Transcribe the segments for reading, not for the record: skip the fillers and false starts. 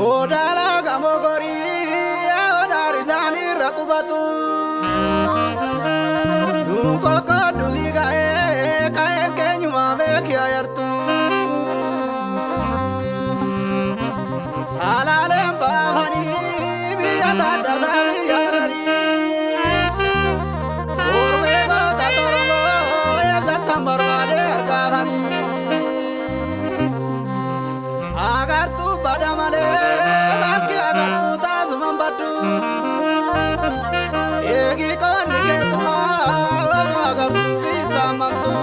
Odaala gamoo gorii odaari isaanii irra qubatu. Dunkoko dulii ga'ee ka'een keenyumaa beekiyaa yartu. Salaaleen baafanii biyya taaddasaa biyya garii. Ormee goota tormoo eessattan barbaadee harkaafanii. Agartuu bada malee bakki agartuu taasuman baddu. Eegi qonni keetumaa osoo agartuu biisaan mamtu.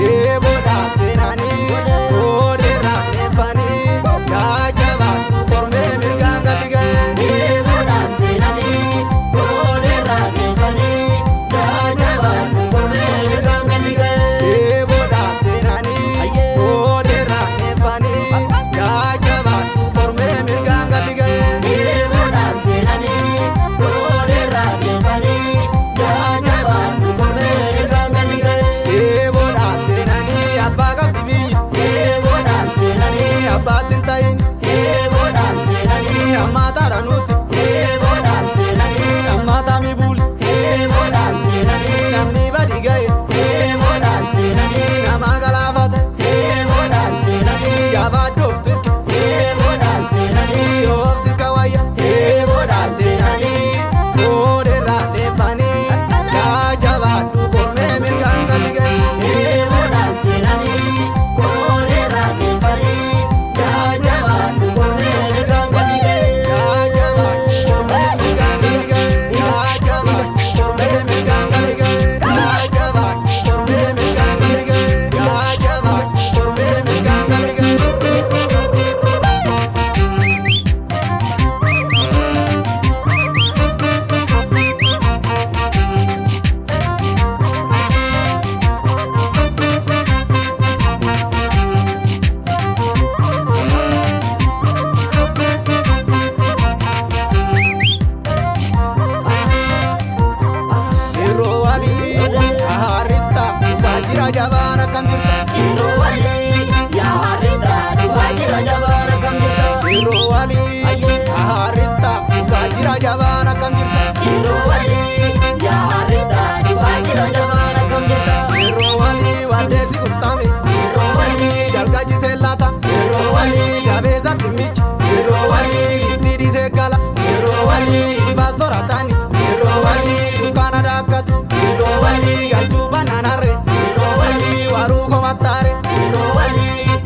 Eeboodhaa seenanii boodeerraa neeffanii jaajabaadhu kormee mirgaan gadi ga'e. Eeboodhaan seenanii boodeerraa geessanii jaajabaadhu kormee mirgaan gadi ga'e. Eeboodhaa seenanii boodeerraa neeffanii jaajabaadhu kormee mirgaan gadi ga'e. Eeboodhaan seenanii boodeerraa geessanii jaajabaadhu kormee mirgaan gadi ga'e. Eeboodhaa seenanii abbaa qabdi biyyi Eeboodhaan seenanii abbaatti hin ta'in eeboodhaan seenanii ammaa taara nuti eeboodhaan seenanii ammaa taami buuli eeboodhaan seenanii namni badi ga'e eeboodhaan seenanii nama galaafate eeboodhaan seenanii jabaadhuuf tiski eeboodhaan seenanii yooftis kawayya. Eeboodhaan seenanii Boodeerraa deeffanii jaajabaadhu kormee mirgaan gadi ga'e. Eeboodhaan seenanii kooleerraa geessanii jaajabaadhu kormee mirgaan gadi ga'e. Jaajabaadhu kormee mirgaan gadi ga'e. Jaajabaadhu kormee mirgaan gadi ga'e. Jaajabaadhu kormee mirgaan gadi ga'e. Jaajabaadhu kormee mirgaan gadi ga'e. Yeroo walii haaritta dhufaa jira jabaan akkam jirta. Yeroo walii yaa harritta dhufaa jira jabaan akkam jirta. Yeroo walii haaritta dhufaa jira jabaan akkam jirta. Yeroo walii yaa harritta dhufaa jira jabaan akkam jirta. Yeroo walii wanteessi qurxame Yeroo walii jalqabsiisee laata. Yeroo walii Jabeessa dhimmicha yeroo walii sitti dhiisee gala. Yeroo walii Dhibbaa soratani yeroo walii dukkaana daakkatu yeroo walii galchuu banaanarre yeroo walii waruu komattaare yeroo walii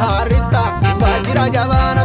haaritta dhufaa jira jabaan.